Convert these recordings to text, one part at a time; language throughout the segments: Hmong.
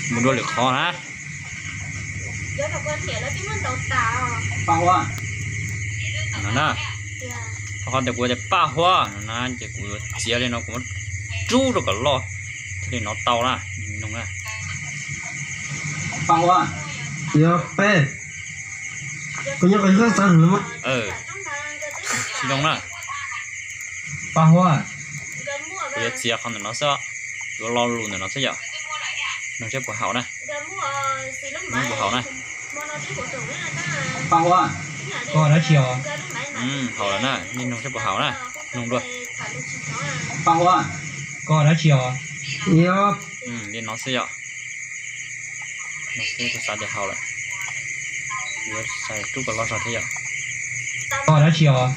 Mus dua lwm qhov na. No na, qhov tias kuv tias paj huab no na ces kuv yuav txiav li no, kuv muab rub rau kom loj thiaj li nov tau na. Paj huab, yog peb, kuv nyob qhov xav hwm mas. Tsis zoo na. Paj huab, kuv yuav txiav qhov ntawm no xwb, yuav lo lus ntawm no xwb yom. Nug seb puas haum na. Nug puas haum na. Paj huab, koj dab tsi os? Haum lawm na, nej nug seb puas haum na. Nug dua. Paj huab, koj dab tsi os? Li no xwb yom. No xwb kuv xav tias haum lawm. Kuv yuav rub kom loj zog thiab yom. Koj dab tsi os?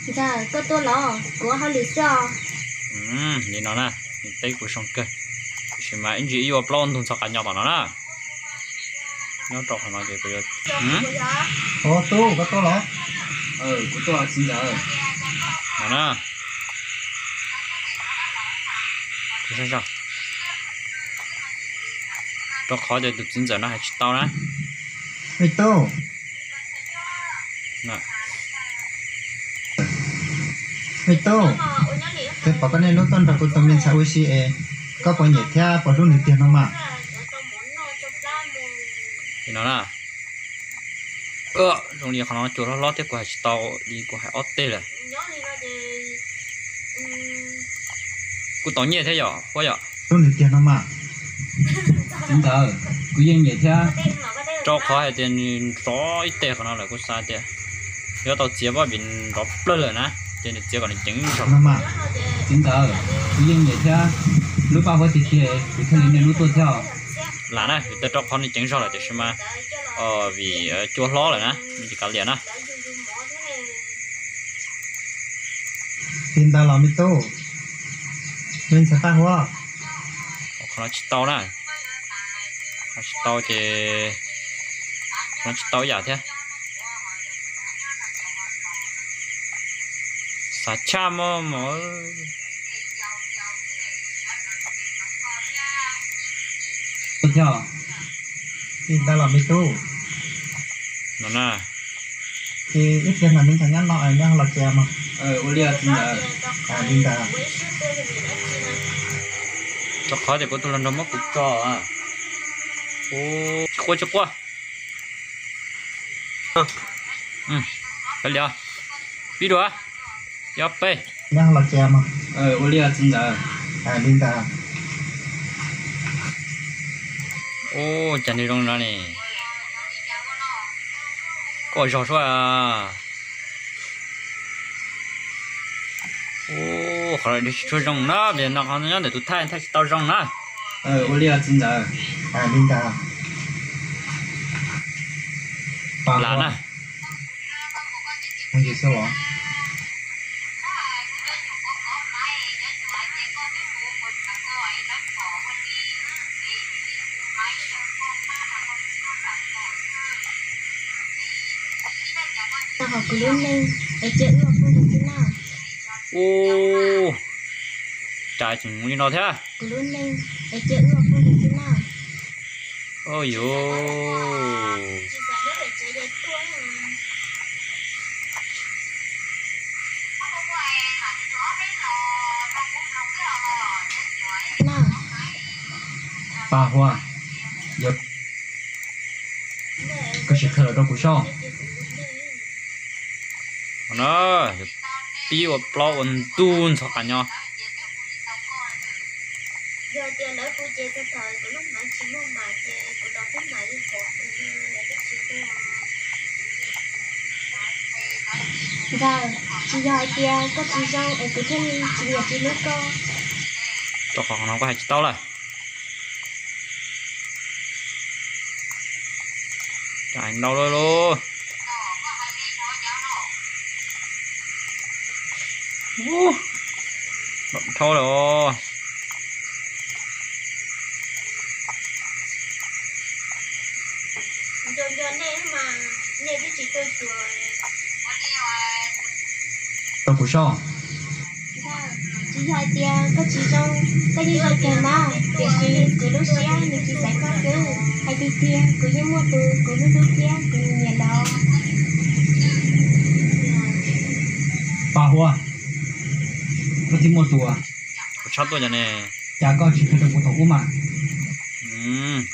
Ntxawm, koj tuaj los kuv ua hauj lwm xwb os. Li no na, nws teb kuv zoo kawg. Tiam sis mas ib ntsis ib ua plaub ua ntug ntxhov qas nyo tom no na. Nyob rau qhov no ces kuv yuav, tub, koj tuaj los? Kuv tuaj txiv ntxawm. No na. Rau qhov tias tus txiv ntxawm no hais tsis tau na. Ej tub, ej tub, kuv pom koj niaj hnub tuaj nrog kuv tus me ntxhais ua si es koj puas nyiam thiab puas hlub nws tiag no mas? Li no na. Zoo li qhov no cua hlob hlob thiab kuv hais tsis tau li, kuv hais ob teg lawm. Kuj tau nyiaj thiab yom, huab yom. Hlub nws tiag no mas. Txiv ntxawm, kuv yeej nyiam thiab. Rau qhov hais tias nws nrov ib teg qhov no lawm kuv xav tias yuav tau txiav pab vim nrov plawg lawm na, ces nws txiav kom nws ceev zog. Txiv ntxawm, kuv yeej nyiam thiab, hlub paj huab tiag tiag, kuv thiaj li niaj hnub tuaj thiab. Lam na, vim tias rau qhov nws ceev zog lawm tiam sis mas vim cua hlob lawm na, nws tsis kav liam na. Li ntawd los me tub, me ntxhais paj huab. Qhov no tsis tau na, qhov tsis tau ces, qhov no tsis tau ib yam thiab. Xav tshaj mog mog. Li ntawd los me tub. No na. Ces ib pliag no me ntxhais nyob no, nyob los tsev mog. Ua li os txiv ntxawm. Li ntawd. Rau qhov tias kuv tus hluas nraug muab kuv tso. Tsis quaj tsis quaj. Kav liam, pib dua, ib ob peb. Nyob los tsev mog. Ua li os txiv ntxawm. Li ntawd. Ua cas nws zoo no ne? Koj zog suab. Ua, qhov no tsis tshua zoo na, vim no qhov nyob ntawm tus thaij thaij tsis tau zoo na. Ua li os txiv ntxawm. Li ntawd. Lam na. Ua, cas tseem li no thiab. Ua yuj. Paj huab, yog koj sim qhia los rau kuv saib. No, pib ua plaub ua ntug ntxhov qas nyo. Ntxawm, tsis yog hais tias koj tsis zoo es kuv thiaj li tsis nyiam tsis hlub koj. Rau qhov qhov no koj hais tsis tau lawm. Ntau lawm lauj. Dhau lawm os. Rau kuv saib. Tsis yog hais tias koj tsis zoo, koj yeej zoo kawg mas, tiam sis kuv lub siab nws tsis xaiv koj. Tiag tiag, kuv yeej muaj tus kuv hlub hlub thiab kuv nyiam nyiam los. Paj Huab, koj twb muaj tus ua tshab tuaj cov ne, cas koj tsis qhia rau kuv thaum ub mas?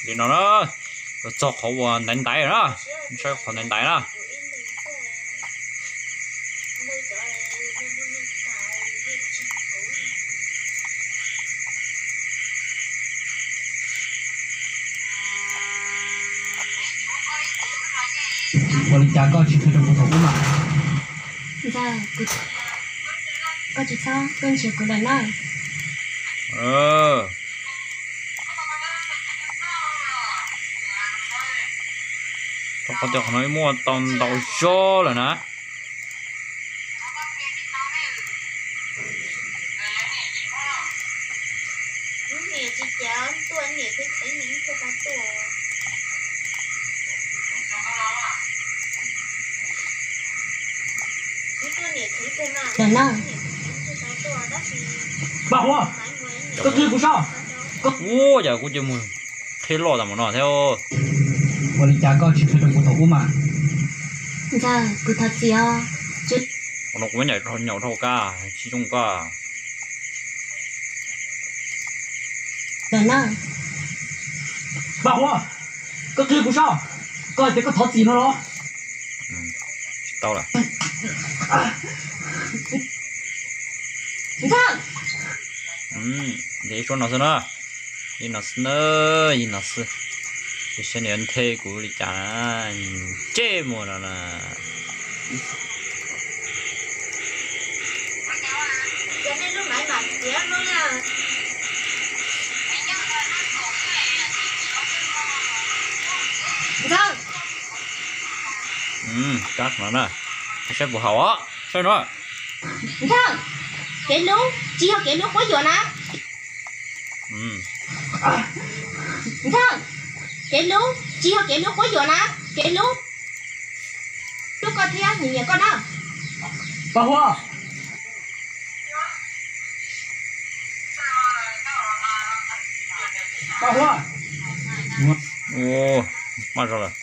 Li no na, txog qhov uas ntaiv ntaiv na, saib qhov ntaiv ntaiv na. Ua li cas koj tsis qhia rau kuv thaum ub mas? Ntxawg, koj tsis txhob tuaj nrhiav kuv lawm na. Rau qhov tias qhov no muaj tau ntau zog lawm na. Lawm na. Paj Huab, koj qhia kuv saib. Ua cas kuv cia mus qhia loj tas mus no thiab. Ua li cas koj tsis qhia rau kuv thaum ub mas? Ntxawg, kuv thov txim os. Qhov no kuv nyaum dhau koj, tsis zoo koj. Lawm na. Paj Huab, koj qhia kuv saib, koj hais tias koj thov txim no los? Tsis tau lawm. Ntxawg. Ib suab no xwb na, ib no xwb na, ib no xwb. Ces saib nws nthe kuv li cas na, ntsej muag no na. Ntxawg. Kab no na, saib puas haum os, saib no. Ntxawg, kev hlub tsis yog kev hlub quab yuam na. Ntxawg, kev hlub tsis yog kev hlub quab yuam na, kev hlub hlub koj thiab nyiam nyiam koj na. Paj Huab. Paj Huab. Maj zog lawm.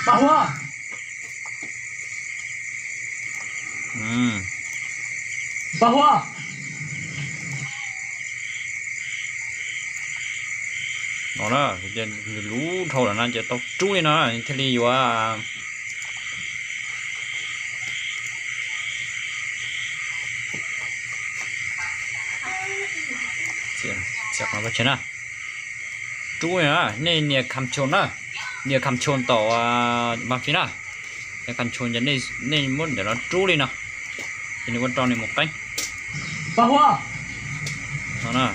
Paj Huab. Paj Huab. No na, nws luv dhau lawm na ces tau rub li no thiaj li yuav txiav qhov no pov tseg na. Rub li na, nej nias control na, nias control tom Npaj Fij na, nias control ces nej muab ntawm no rub li no, ces nws ua rau nws mus qeeb. Paj Huab. No na.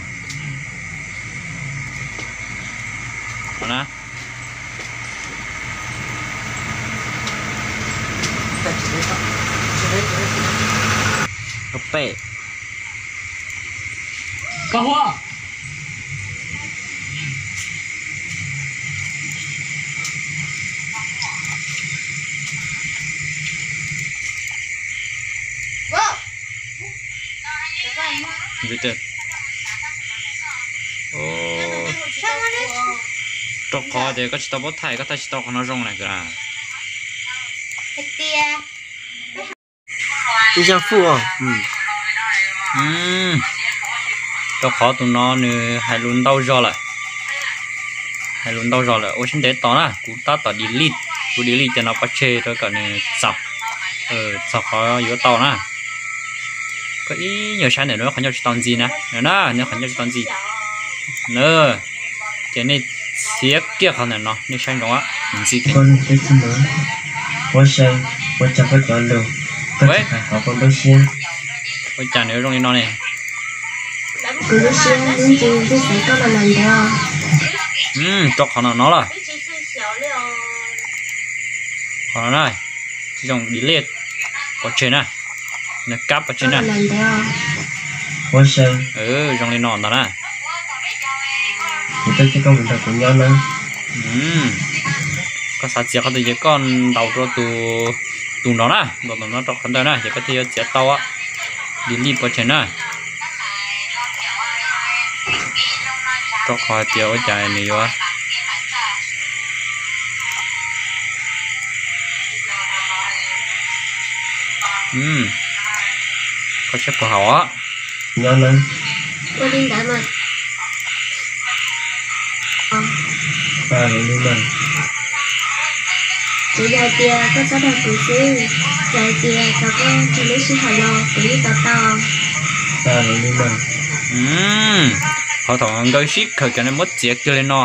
No na. Rau pem. Paj Huab. Rau qhov tias koj tsis tau paub thaij, koj thaij tsis tau qhov no zoo na kwv. Ib zaug fuj. Rau qhov tus no nws hais lus ntau zog lawm. Hais lus ntau zog lawm, ua siab ntev tos na, kuv tab tom delete, kuv delete cov no pov tseg rau kom nws txaus, txaus qhov yuav tau na. Koj ib nyuag saib ntawm no qhov ncauj tsis tau ntxiv na, na, nws qhov ncauj tsis tau ntxiv na. Ces nej txiav kiag qhov ntawm no, nej saib ntsoov ntxiv thiab. Ua cas koj cov lus, koj tsis hais qhov koj lub siab? Ua cas nws zoo li no ne? Kuv lub siab lub ntsws twb xaiv koj los lawm ntawd. Rau qhov no no lawm. Qhov no na, zoo delete pov tseg na, nws kab pov tseg na. Zoo li no ntag na. Koj xav txiav qhov twg ces koj ntaus rau tus, tus no na, ntaus tus no rau qhov ntawd na, ces koj thiaj yuav txiav tau. Delete pov tseg na. Rau qhov hais tias ua cas nws yuav, koj saib puas haum os. Tsuas yog hais tias koj txhob dag kuv xwb, txawm hais tias tau koj nrog lub sij hawm los kuv yeej tau tau. Qhov thaum nkawd sib khawm cov ne muab txiav kiag li no,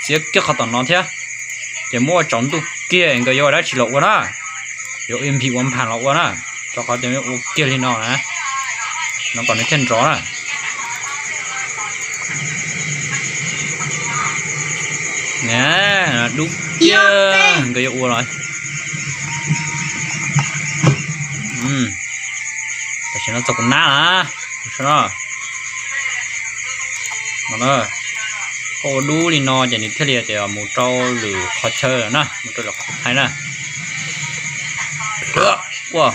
txiav kiag qhov tom no thiab, ces muab ua tsaus ntuj kiag nkawd yuav ua dab tsi los ua na, yuav ua nphim ua npham los ua na, rau qhov tias ua kiag li no na, no kom nws thiaj nrov na. Niam, dub kiag nkawd yuav ua los. Tam sim no txog kuv nab na, no, koj ua dub li no ces nws thiaj li tias mus rau lwm qhov chaw na, mus rau lwm qhov thaij na. Ua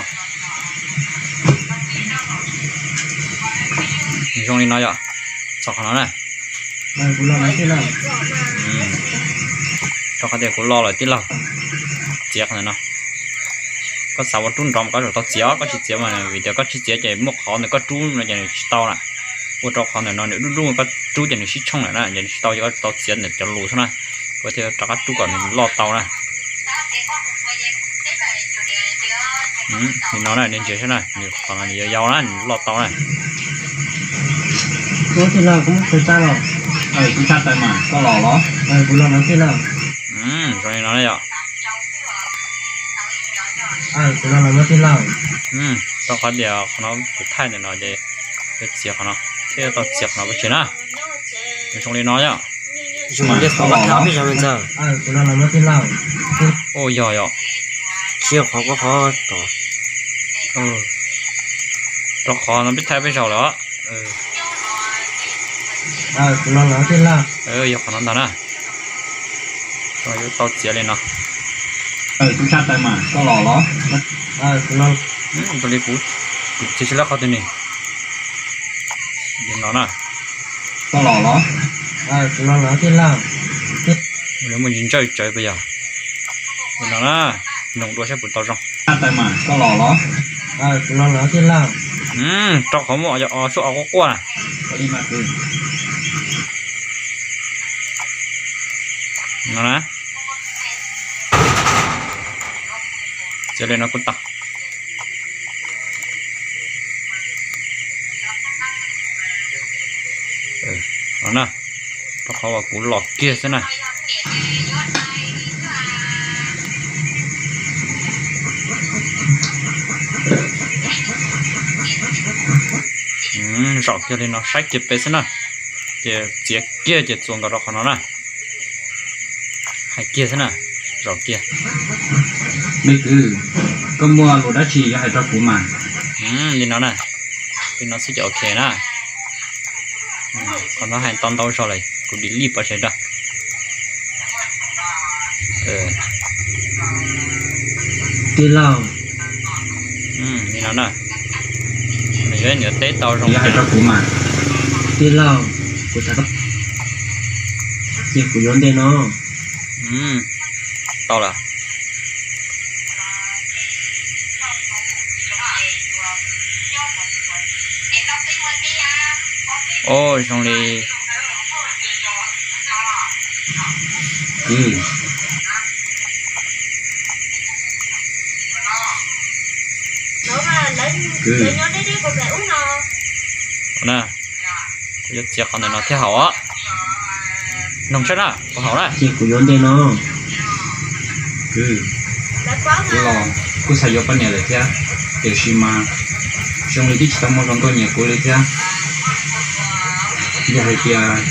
zoo li no yom, txog qhov no na. Rau qhov tias kuv lo lawm tij laug, txiav qhov ntawm no. Koj xav ua rub nrov mas koj yuav tau txiav, koj tsis txiav mas vim tias koj tsis txiav ces muaj qhov ntawm koj rub no ces nws tsis tau na. Ua rau qhov ntawm no nws dub dub, koj rub ces nws sib tshooj lawm na, ces nws tsis tau, ces koj tau txiav ntawm cov lus xwb na, koj thiaj rov qab rub kom nws loj tau na. Li no na, nej ntsia saib na, nws qhov no nws yau yau na, nws loj tau na. Zoo li no na yom. Rau qhov tias qhov no kuv thaij ntawm no ces yuav txiav qhov no, thiab yuav tau txiav qhov no pes tseg na. Zoo li no yom. Ua yog yom. Rau qhov no peb thaij peb zaug lawm. Yog qhov no ntag na. Yuav tau txiav li no. Li kuv, kuv txiav tsis lawv qhov twg ni. Li no na. Lawv muaj ntsis ntsawj tsawv puas yog? Li no na, noog dua saib puas tau zoo. Rau qhov muaj suab o quaj quaj na. No na. Txiav li no kuj tau. No na, rau qhov uas kuv los kiag xwb na. Zaum kiag li no saib kiag peb xwb na, ces txiav kiag ces txuas nkaus rau qhov no na. Hais kiag xwb na, zaum kiag. Me kwv, koj muaj lus dab tsi yuav hais rau kuv mas. Li no na, li no xwb ces ok na. Qhov no hais tau ntau zaus lawm, kuv delete pov tseg rau. Tij laug. Li no na, nws yuav, nws yuav teb tau zoo. Yuav hais rau kuv mas. Tij laug, kuv tham, ces kuv yuav ntej no. Tau lawm. Ua zoo li. Kuv yuav txiav qhov ntawm no thiaj haum os. Noog saib na, puas haum na. Ces kuv yuav ntej no. Kuv los kuj xav yuav poj niam lawm thiab, tiam sis mas zoo li twb tsis tau muaj hluas nkauj nyiam kuv li thiab. Yog hais tias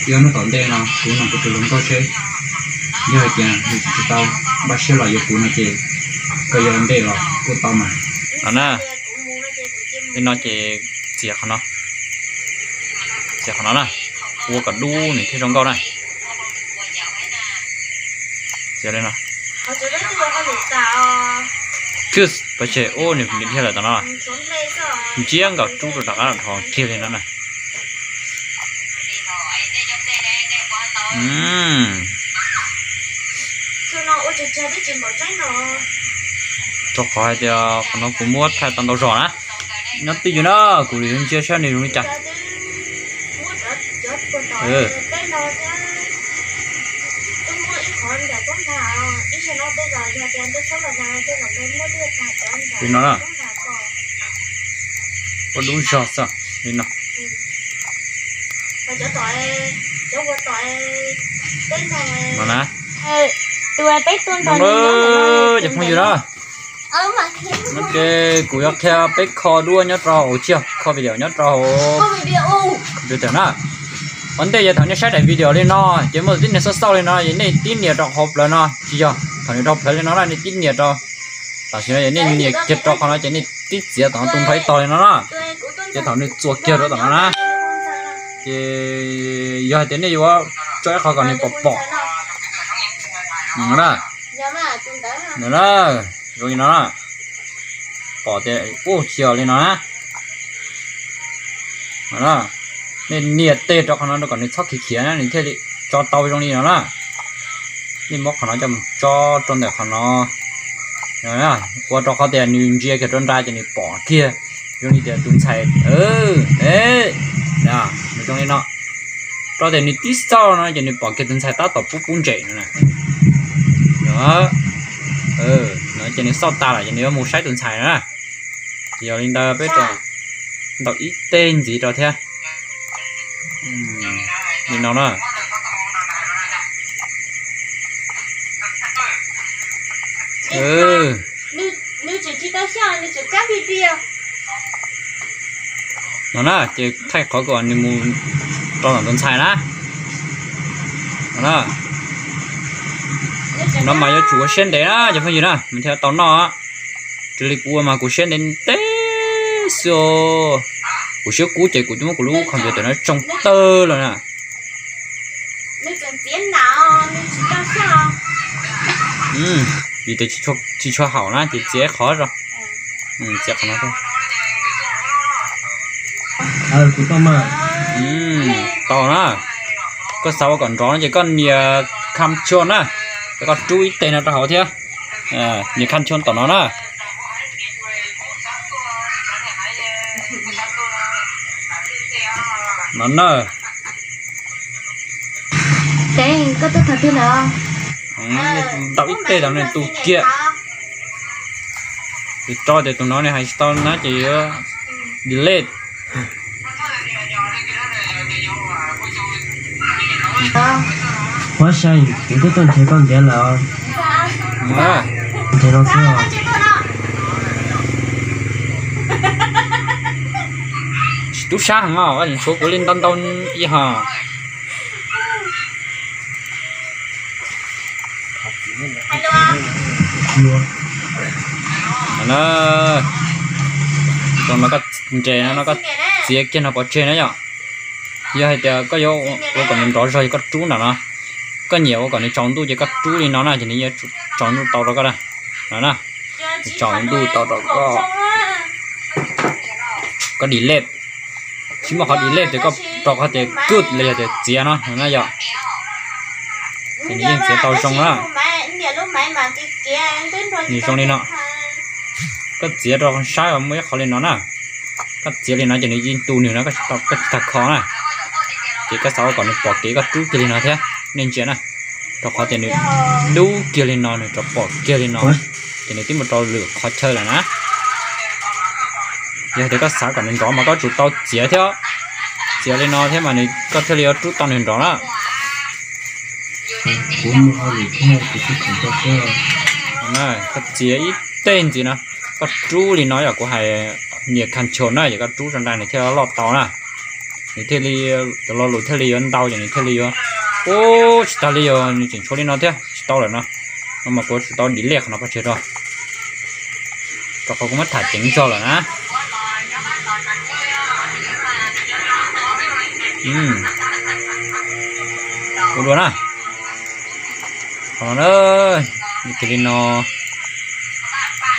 yuav hnub tom ntej no kuv nug kuv tus hluas nkauj seb, yog hais tias nws tsis tau npaj siab los yuav kuv no ces koj yuav ua ntej los kuj tau mas. No na, li no ces txiav qhov no, txiav qhov no na, ua kom dub nws thiaj zoo nkauj na. Txiav li no. Kws pov tseg ub, nws dhia lawm tom no. Ntsiab nkaus rub rau rov qab los dhos kiag li no na. Rau qhov hais tias qhov no kuv muab thaij tau ntau zog na. Nyob twj ywm na, kuv yuav ntsia saib nws zoo li cas. Li no na. Ua dub zog xwb li no. No na. Cov phooj ywg na, no ces kuv yuav qhia peb kho duab nyob rau hauv, tsis yog kho video nyob rau hauv computer na. Ua ntej yog thaum nej saib daim video li no ces muaj tib niag xauj xauj li no es nej tib nias rau hauv plawv no, tsis yog, thaum nws rau plawv li no na nej tib nias rau. Tam sim no es nej nias kiag rau qhov no ces nej tib txiav tom no tus nrho ib tog li no na. Ces thaum nws txuas kiag rau tom no na, ces yog hais tias nej yuav tso ib qho kom nws pom pom na, zoo li no na, pom tias ub tsis yog li no na. Nej nias tes rau qhov no rau kom nws txhob khiav khiav na nws thiaj li tso tau zoo li no na. Nej muab qhov no coj mus tso rau ntawm qhov no, ua rau qhov tias nws ntsia kiag rau nra ces nws pom kiag zoo li tias tus ntxhais, nws zoo li no. Rau tias nws tib xauj no ces nws pom kiag tus ntxhais tab tom pub pub ntsej no. No ces nws xauj tas lawm ces nws yuav mus saib tus ntxhais na. Ces yog li ntawd peb rau ntau ib teg ntxiv rau thiab. Li no na. No na ces thaij qhov kom nws mus rau ntawm tus ntxhais na. No mas yuav tsum ua siab ntev na cov phooj ywg na, nws thiaj tau noj. Raws li kuv ua mas kuv siab ntev ntev xwb. Kuv siab kub ces kuv twb muab kuv lub computer no tsoo tawg lawm na. Vim tias tsis tshua haum na ces txiav qhov no. Tau na. Koj xav ua kom nrov no ces koj nias control na, koj rub ib teg no rau hauv thiab. Nias control tom no na. No na. Ntau ib teg tau nws tu kiag. Ces tso tias tus no nws hais tsis tau na ces yuav delete. Huab Seej, kuv twb tuaj nrhiav koj ntiav lawm. Nrhiav no xwb. Tsis tub sab heev os, tshuav kuv li ntau ntau ib hos. Zoo no koj nres no, no koj txiav kiag no pov tseg na yom. Yog hais tias koj yuav ua kom nws nrov zog ces koj rub nram no. Koj nyiam ua kom nws tsaus ntuj ces koj rub li no na ces nws yuav tsaus ntuj tau rau koj na. No na, tsaus ntuj tau rau koj. Koj delete, tsis muaj qhov delete ces koj rau qhov tias good los yog tias txiav no na yom. Ces nws yeej txiav tau zoo na. Nws zoo li no. Koj txiav rau saib muaj ib qhov li no na. Koj txiav li no ces nws yeej tu nws no, koj tsis tau kho na. Ces koj xav ua kom nws pom kev koj rub kiag li no thiab, nej ntsia na. Rau qhov tias nws dub kiag li no, nws rov pom kiag li no, ces nws twb mus rau lwm qhov chaw lawm na. Yog tias koj xav kom nws nrov mas koj tsum tau txiav thiab, txiav li no thiab mas nws, koj thiaj li yuav rub tau nws nrov na. Koj txiav ib teg ntxiv no, koj rub li no yog kuv hais nias control na, yog koj rub rau nra nws thiaj loj tau na. Nws thiaj li, cov lo lus thiaj li yuav ntau ces nws thiaj li yuav, ub, tsis tas li, yog nws tseem tshuav li no thiab tsis tau lawm no. No mas kuv tsum tau delete qhov no pov tseg rau, rau qhov kuv muab tham ceev zog lawm na. Ua dua na. Qhov no na, cia li no,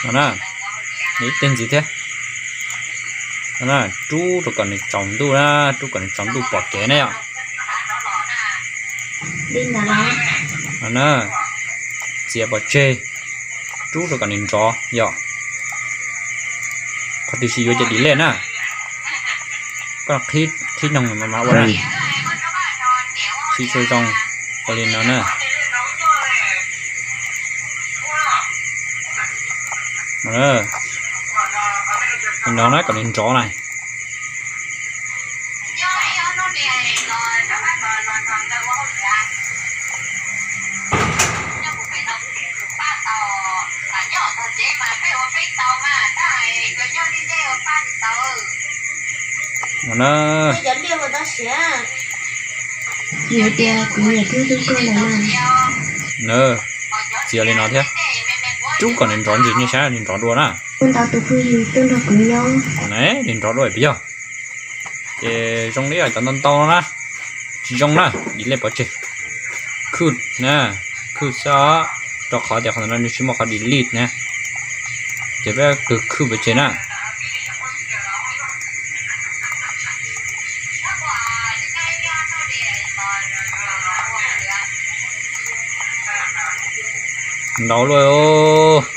no na, ib teg ntxiv thiab. No na, rub rau kom nws tsaus ntuj na, rub kom nws tsaus ntuj pom kev na yom. No na, txiav pov tseg, rub rau kom nws nrov yom. Qhov twg tsis yuav ces delete na. Koj qhib noog mas ua na. Qhib zoo zoo, ua li no na. Li no na kom nws nrov na. No na. Nws tias kuv niam thiab tub koj lawm na. Txiav li no thiab, rub kom nws nrov ntsis nej saib nws nrov dua na. Kuv ntau tus phooj ywg tuaj nrog kuv nyob. Nws nrov dua puas yog? Ces zoo li cov ntau ntau no na, tsis zoo na, delete pov tseg. Khwb na, khwb xwb, rau qhov tias qhov ntawd no nws tsis muaj qhov delete na. Ces peb khwb pov tseg na. Ntau luaj.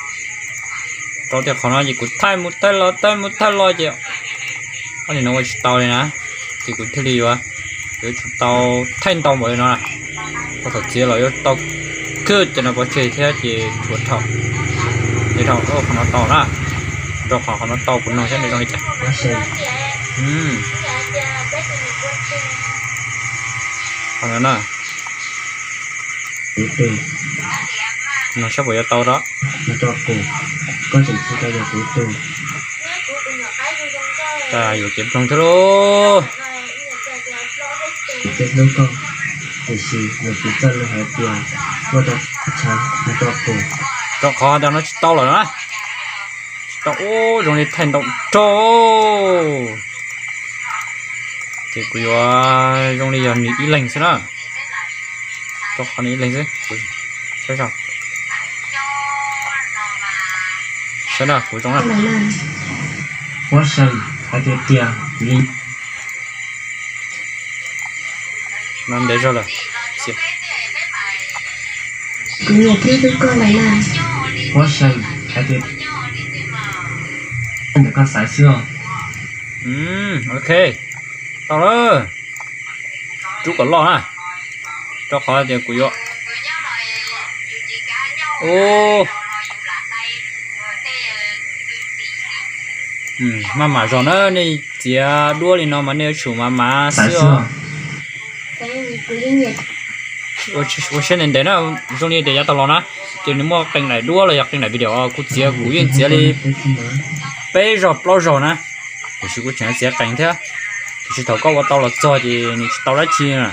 Rau tias qhov no ces kuv thaij mus thaij los thaij mus thaij los ces ob nim no ua tsis tau li na, ces kuv thiaj li yuav, yuav tsum tau thaij ntau npaum li no. Thaum txiav los yuav tau khwb cov no pov tseg thiab ces tshuav thaum, ces thaum qhov no tau na, rau qhov qhov no tau kuv nug saib nws zoo li cas. Qhov no na, nug saib puas yuav tau da. Yuav kev ploog thiab lauj. Rau qhov tias no tsis tau lawm na. Tsis tau, ub, zoo li thaij ntau rau. Ces kuv yuav zoo li yog nws ib leeg xwb na. Rau qhov nws ib leeg xwb. Saib, saib na, kuv zoo na. Huab Seem hais tias tias li no ntev zog lawm. Kuv niam thiab tub koj lawm na. Huab Seem hais tias ntawm koj xaiv xwb os. Ok, tau lawm. Rub kom loj na, rau qhov tias kuv yuav, ub, maj mam zog na, nej txiav duab li no mas nej yuav tsum maj mam xwb os. Ua siab ntev ntev na, zoo li tias yav tag los na, ces nws muaj qee daim duab los yog qee daim video kuv txiav kuv yeej txiav li peb zaug plaub zaug na. Tiam sis kuv tseem txiav qees thiab, tiam sis thaum koj ua tau los txog ces nws tsis tau dab tsi na.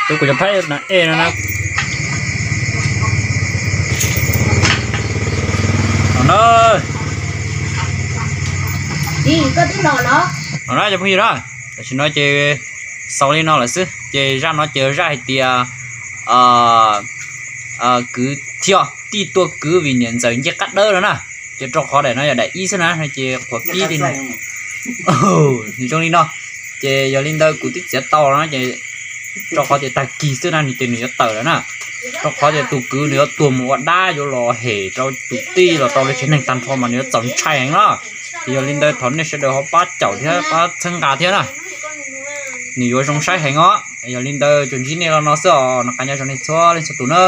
Tus kuv cov phab na e no na. Los na, cov phooj ywg na, tam sim no ces xaus li no lawm xwb. Ces zaj no ces zaj hais tias kwv thiaj tij tuaj kwv vim niam ntxawm ncej qab dawb no na. Ces rau qhov daim no yog daim ib xwb na, ces qhuav pib li no. Nws zoo li no, ces yog li ntawd kuv twb txiav tau no ces rau qhov tias tag kis xwb na ces nws yuav tawm lawm na. Rau qhov tias tus kwv nws yuav tuag mus ua dab yuav los hem rau tus tij los rau lawv tsev neeg tag nrho mas nws yuav txaus ntshai heev na. Ces yog li ntawd thov nej sawv daws ho pab caum thiab pab txhawb nqa thiab na. Nws yuav zoo saib heev os. Yog li ntawd tsuas ntsib nej li no xwb os, noj qab nyob zoo nej txhua leej txhua tus na.